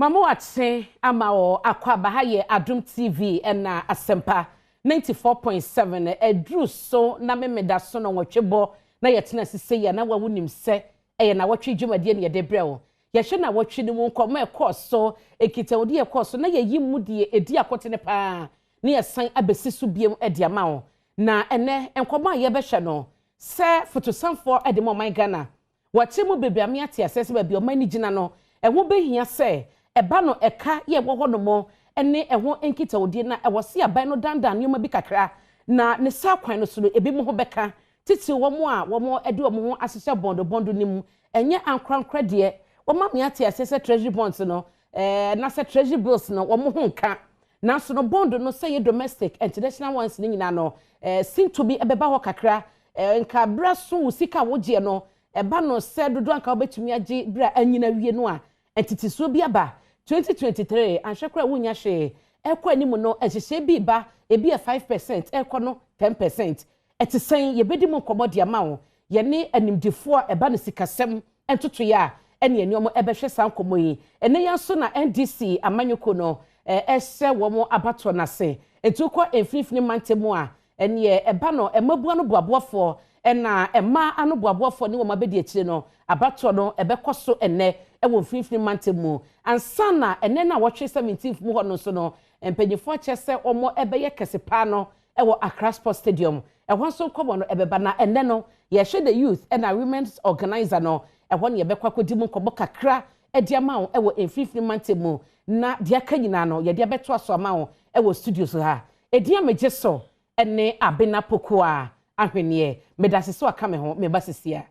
Mama wakye ama wɔ akɔ aba. Ha yɛ Adom TV ɛna Asɛmpa 94.7. Ɛduru so na memeda so no nwɔtwe bɔ na yɛtena sise yɛ na wawu nim sɛ ɛyɛ na wɔtwe dwumadie ne yɛde brɛ wo. Yɛhwɛ na wɔtwe no mu nkɔmmɔ ɛkɔɔ so, nkitahodie ɛkɔɔ so, na yɛyi mu deɛ ɛdi akɔtene paa na yɛsan abɛsi so biem de ama wo. Na ɛnɛ nkɔmmɔ a yɛbɛhwɛ no sɛ fotosanfoɔ de ma ɔman Ghana wɔkyerɛ mu bebree ame ate aseɛ sɛ baabi ɔman no gyina no, ɛho bɛhia sɛ ɛba no ɛka yɛ ɛwɔ hɔ nom ne ɛho nkitahodie na ɛwɔ se aban no dandan nneɛma bi kakra na ne saa kwan no so no ebi mo ho bɛka, titiri wɔn a wɔn de wɔn ho ahyehyɛ bɔndo bɔndo no mu. Ɛnyɛ ankorankora deɛ, wɔn ame ate aseɛ sɛ treasury bonds no na sɛ treasury bills no wɔn ho nka, nanso no bond no sɛ yɛ domestic, international ones ne nyinaa no sinto bi ɛbɛba hɔ kakra. Nka berɛ so wo sika a wogyeɛ no ɛba no sɛ dodoɔ anka wobɛtumi agye berɛ a anyina wie no a, ntetesoɔ bi aba. 2023 anhwɛ koraa wonya hwee. Ɛkɔ anim no, nhyehyɛ bi ba, ebi yɛ 5%, ɛkɔ no 10%. Ɛte sɛn? Yɛbɛdi mu nkɔmmɔ de ama wo. Yɛne animdifoɔ a ɛba no sikasɛm ntotoeɛ a ɛne nneɛma ɛbɛhwɛ saa nkɔmmɔ yi. Ɛnɛ yɛn nso na NDC amanyɔkuo no ɛhyɛ wɔn abatoɔ n'ase, nti wokɔ Mfimfini Mantam a, ɛneɛ ɛba no mmabua no boaboafoɔ ɛna mmaa ano boaboafoɔ ne wɔn abɛdi akyire no, abatoɔ no ɛbɛkɔ so ɛnɛ ɛwɔ Mfimfini Mantam mu. Ansa na ɛnɛ na wɔtwe 17th mu hɔ no nso no, mpanyinfoɔ kyerɛ sɛ wɔn ɛbɛyɛ kɛse paa no ɛwɔ Accra Sports Stadium. Ɛhɔ nso nkɔmɔ no ɛbɛba. Na ɛnɛ no yɛhwɛ the youth ɛna women's organizer no, ɛhɔ no yɛbɛkɔ akɔdi mu nkɔmɔ kakra ɛde ama wo ɛwɔ Mfimfini Mantam mu. Na deɛ aka nyinaa no yɛde abɛto aso ama wo ɛwɔ studio so ha. Edin a megye so ɛne Abena Pokoa Ahweneɛ. Medase so aka me ho meba sisia.